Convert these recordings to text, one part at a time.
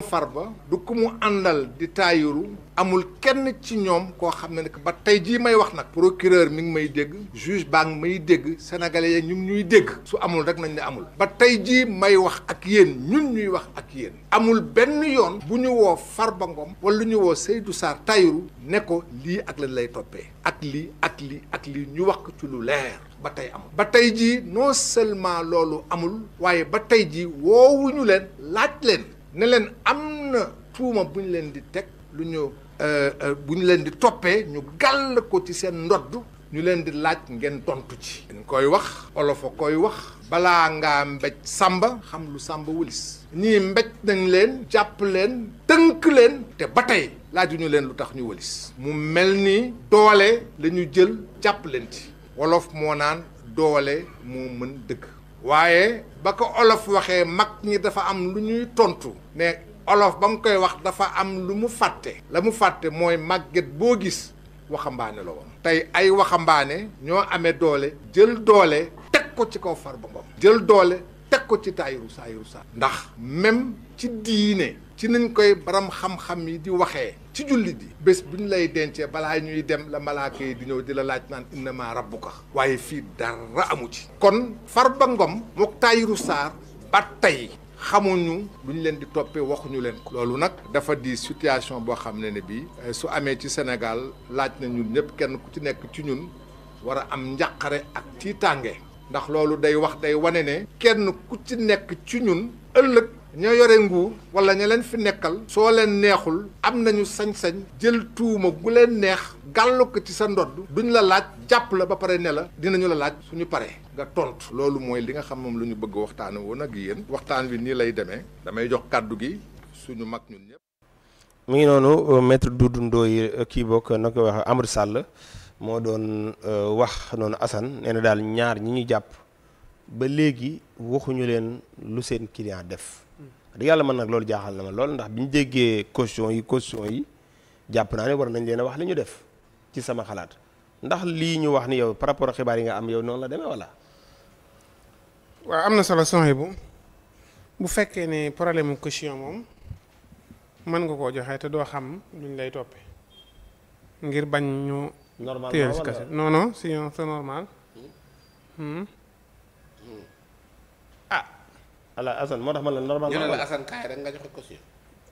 Farba du ku mu àndal di Tahirou amul kenn ci ñoom koo xam ne ba tey jii may wax nag procureur mi ngi may dégg juge baa ngi may dégg sénégalais yi ñu ngi ñuy dégg su amul rek nañ ne amul ba tey jii may wax ak yéen ñun ñuy wax ak yéen amul benn yoon bu ñu woo Farba Ngom wala lu ñu woo Seydou Sarr Tahirou ne ko lii ak lañ lay toppee ak lii ak lii ak lii ñu wax ko ci lu leer ba tey amul ba tey jii non seulement loolu amul waaye ba tey jii woowuñu leen laaj leen ne leen am na tuuma bu ñu leen di teg lu ñu bu ñu leen di toppee ñu gàll ko ci seen ndodd ñu leen di laaj ngeen tontu ci. dañ koy wax olof a koy wax balaa ngaa mbéj sàmba xam lu sàmba wëlis ñii mbéj nañ leen jàpp leen tënk leen te ba tey laajuñu leen lu tax ñu wëlis mu mel ni doole la ñu jël jàpp leen ci wolof moo naan doole moo mën dëgg waaye ba ko olof waxee mag ñi dafa am lu ñuy tontu ne olof ba mu koy wax dafa am lu mu fàtte la mu fàtte mooy màgget boo gis waxambaane la woon tey ay waxambaane ñoo amee doole jël doole teg ko ci kaw Farba Ngom jël doole teg ko ci Tahirou Sarr ndax même ci diine ci nañ koy baram xam-xam yi di waxee ci jullit yi bés bu ñu lay dencee balaa ñuy dem la malaaka yi di ñëw di la laaj naan innama rabbuka waaye fii dara amu ci kon Farba Ngom mook Tahirou Sarr ba tey xamuñu lu ñu leen di toppee waxuñu leen ko loolu nag dafa di situation boo xam ne bii su amee ci Sénégal laaj na ñun ñëpp kenn ku ci nekk ci ñun war a am njàqare ak tiitaange ndax loolu day wax day wane ne kenn ku ci nekk ci ñun ëllëg ñoo yore nguur wala ña leen fi nekkal soo leen neexul am nañu sañ-sañ jël tuuma gu leen neex gàllu ko ci sa ndodd duñ la laaj jàpp la ba pare ne la dinañu la laaj suñu paree nga tontu loolu mooy li nga xam moom lu ñu bëgg waxtaane woon ak yéen waxtaan wi nii lay demee damay jox kàddu gi suñu mag ñun ñëpp. mi ngi noonu maître Doudou Ndoye kii bokk na ko wax Amadou Sall moo doon wax noonu Assane nee na daal ñaar ñi ñu jàpp ba léegi waxuñu leen lu seen client def. di yàlla man nag loolu jaaxal na ma lool ndax bi ñu déggee caution yi jàpp naa ne war nañ leen a wax li ñu def ci sama xalaat ndax lii ñu wax ni yow par rapport ak xibaar yi nga am yow noonu la demee wala. waaw am na solo son bu fekkee ne problème mu caution moom mën nga koo joxe te doo xam luñ lay toppee ngir bañ ñu. normal non non sinon c'est normal. ala Assane moo tax ma la normal. ñu ne la Assane kaay rek nga joxe caution.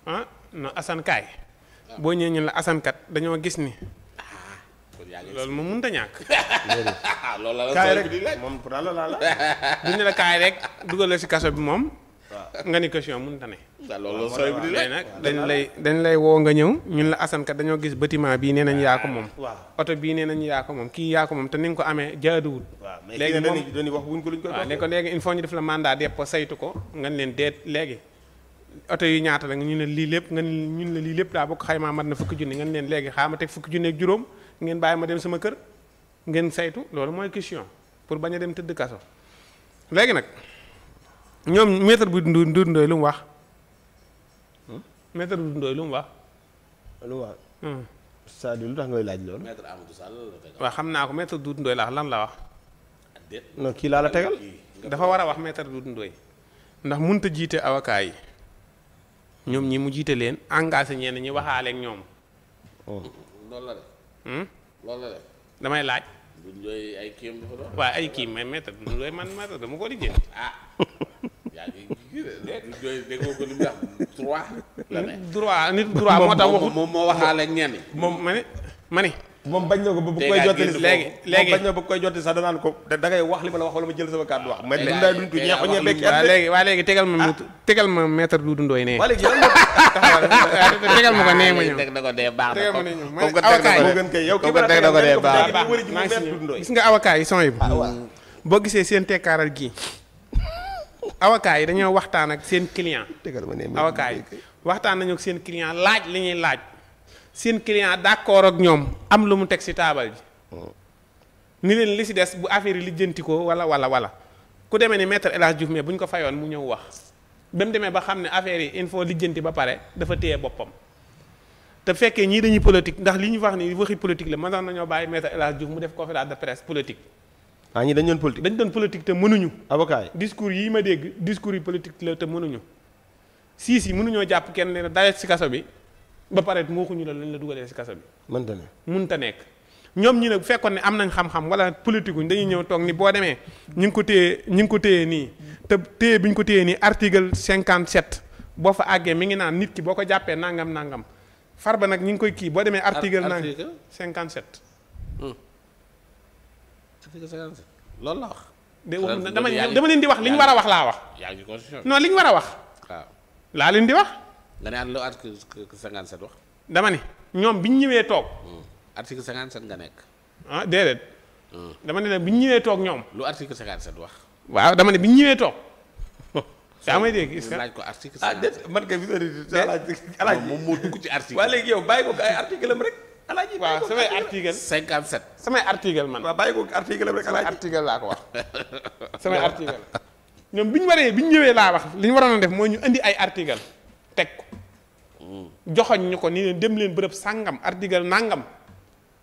ah non Assane kaay. boo ñëwee ñu la Assane kat dañoo gis ni. loolu moom mënut a ñàkk. loolu la kaay rek moom pour la la. duñ ne la kaay rek dugal la si kaso bi moom. nga ni caution mënut a ne. loolu sooy bi di nag dañ lay woo nga ñëw ñun la Assane kat dañoo gis bâtiment bii nee nañ yaa ko moom. oto bii nee nañ yaa ko moom kii yaa ko moom te ni nga ko amee jaaduwul. léegi moom dañuy wax wuñ ko luñ ko. waaw ne ko léegi il faut ñu def la mandat dépôt saytu ko nga leen deet léegi oto yi ñaata la ñu ne lii lépp nga ñun la lii lépp daa bokk xaymaa mat na fukki junni nga leen léegi xaama teg fukki junni ak juróom ngeen bàyyi ma dem sama kër ngeen saytu loolu mooy question pour bañ a dem tëdd kaso léegi nag ñoom maître bu Doudou Ndoye lu mu wax maître Doudou Ndoye lu mu wax. lu mu wax. c'est-à-dire lu tax ngay laaj loolu. maître Amadou Sall la tegal. waaw xam naa ko maître Doudou Ndoye la lan la wax. non kii laa la tegal. dafa war a wax maître Doudou Ndoye ndax mënut a jiite avocat yi ñoom ñi mu jiite leen engagé ñenn ñi waxaale ak ñoom. loolu la de. loolu la de. damay laaj. Doudou Ndoye ay kii am dafa doon. waaw ay kii mais maître Doudou Ndoye man maître dama ko lijjanti. yaa ngi kii de Doudou Ndoye déggoo ko li mu wax droit la ne. droit nit droit moo tax waxut moom moo waxaale ak ñenn. moom ma ne. moom bañ na ko ba bu koy jottali léegi moom bañ na ba koy jottali sax danaan ko da ngay wax li ma la wax wala ma jël sama kàddu wax. mais dañ lay duñ tu ñeexu ñe bekk waa léegi tegal ma maître Doudou Ndoye nee. waa léegi tegal ma ko nee ma ñëw. teg na ko dee baax na tegal ma ne ñëw comme que teg na ko gën kay yow comme que teg na ko dee baax gis nga avocat yi son yi boo gisee seen tekkaaral gii avocat yi dañoo waxtaan ak seen client avocat yi waxtaan nañu ak seen client laaj li ñuy laaj seen client d'accord ak ñoom am lu mu teg ci taabal ji ni leen li ci des bu affaire yi lijjantikoo wala ku demee ni maître El Hadj Diouf mais bu ñu ko fayoon mu ñëw wax ba mu demee ba xam ne affaire yi il faut lijjanti ba pare dafa téye boppam te fekkee ñii dañuy politique ndax li ñu wax ni waxi politique la mënoon nañoo bàyyi maître El Hadj Diouf mu def conférence de presse politique. ñi dañ doon politique te mënuñu. avocat yi discours yi ma dégg discours yi politique la te mënuñu siis yi mënuñoo jàpp kenn leen dalet si kaso bi ba pare moo xuñu la lañ la dugalee si kaso bi. mënta nekk ñoom ñi ne bu fekkoon ne am nañ xam-xam wala politique uñ dañuy ñëw toog ni boo demee ñu ngi ko téye nii te téye bi ñu ko téye nii article 57 boo fa àggee mi ngi naan nit ki boo ko jàppee nangam Farba nag ñu ngi koy kii boo demee article 57 loolu la wax. dama leen di wax li ñu war a wax laa wax. yaa ngi constitution non li ñu war a wax. waaw laa leen di wax. nga ne lu article 57 wax. dama ne ñoom bi ñu ñëwee toog. article 57 nga nekk. ah déedéet. dama ne bi ñu ñëwee toog ñoom. lu article 57 wax. waaw dama ne bi ñu ñëwee toog. yaa may dégg est-ce que laaj ko article 57. déet man kay alaaj moom moo dugg ci article. waa léegi yow bàyyi ko ay article am rek. alaaji waaw samay article 57. samay article man. waaw bàyyi ko article am rek samay alaaji. article laa ko wax samay article ñoom bi ñu ñëwee laa wax li ñu waroon a def mooy ñu indi ay article teg ko joxoñ ñu ko ni leen dem leen bërëb sàngam article nangam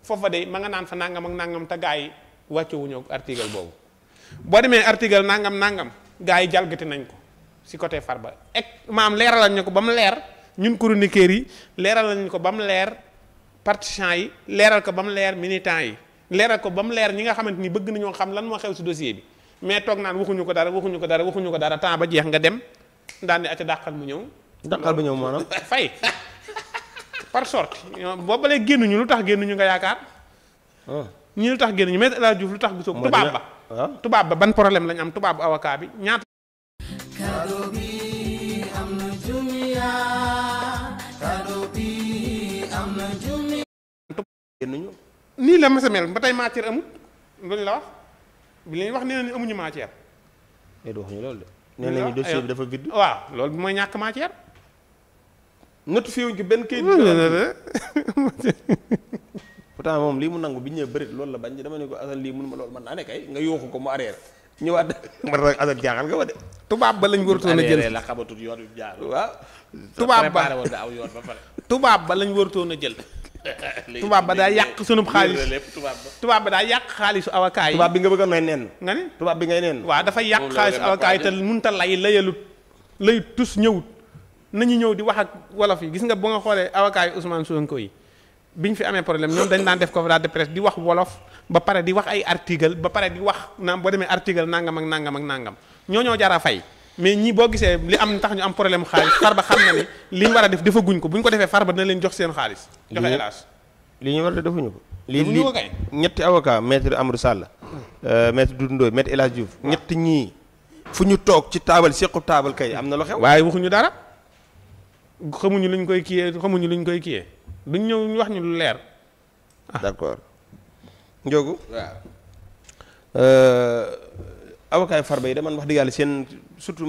foofa de ma nga naan fa nangam ak nangam te gaa yi wàccewuñu article boobu boo demee article nangam gaa yi jalgati nañ ko si côté Farba maam leeralal ñu ko ba mu leer ñun chroniqueurs yi leeralal ñu ko ba mu leer partisans yi leeral ko ba mu leer militants yi leeral ko ba mu leer ñi nga xamante ni bëgg nañoo xam lan moo xew si dossier bi mais toog naan waxuñu ko dara temps ba jeex nga dem daan di acca dàqal mu ñëw. dàqal bu ñëw maanaam. fay par sorte boobu ba léegi génnuñu lu tax génnuñu nga yaakaar. ñii lu tax génnuñu mais El Hadj Diouf lu tax gisoo. tubaab ba ban problème lañ am tubaab bu avocat bi ñaata. kado bi am na jumia kado bi am na jumia. génnuñu. nii la mës a mel ba tey matière amut loolu la wax bi la ñuy wax nee nañu amuñu matière. waxuñu loolu de. nee nañu dossier bi dafa vide. waaw loolu mooy ñàkk matière. notifié wuñ ko benn kayit. pourtant moom lii mu nangu bi ñëwee bëri loolu la bañ dama ne ko Assane lii mun ma loolu man naa ne kay nga yooxu ko mu arrière ñëwaat man rek Assane jaaxal nga ma de. tubaab ba lañ warutoon a jël la xamatut yoon wi jaar. waaw. tubaab ba lañ warutoon a jël. tubaab ba daa yàq sunub xaalis tubaab ba daa yàq xaalisu avocat yi. tubaab bi nga bëgg a may nen. nga ne tubaab bi ngay nen. waaw dafa yàq xaalisu avocat yi te mënut a layalut layut tus ñëwut nañu ñëw di wax ak wolof yi gis nga ba nga xoolee avocat yi Ousmane Sonko yi biñ fi amee problème ñoom dañ daan def conférence de presse di wax wolof ba pare di wax ay article ba pare di wax naam boo demee article nangam ak nangam ñoo jara fay mais ñii boo gisee li am tax ñu am problème xaalis Farba xam na ni li ñu war a def defaguñ ko bu ñu ko defee Farba dina leen jox seen xaalis. joxe hélas li ñu war a defuñu ko. lii ñetti avocat maître Amadou Sall. maître Doudou Ndoye maître El Hadj Diouf ñetti ñii fu ñu toog ci taabal sequb taabal kay am na lu xew. waaye waxuñu dara xamuñu luñ koy kiyee duñ ñëw ñu wax ñu lu leer. d'accord Ndiogou. waaw. avocat yi Farba yi de man wax dëgg yàlla seen surtout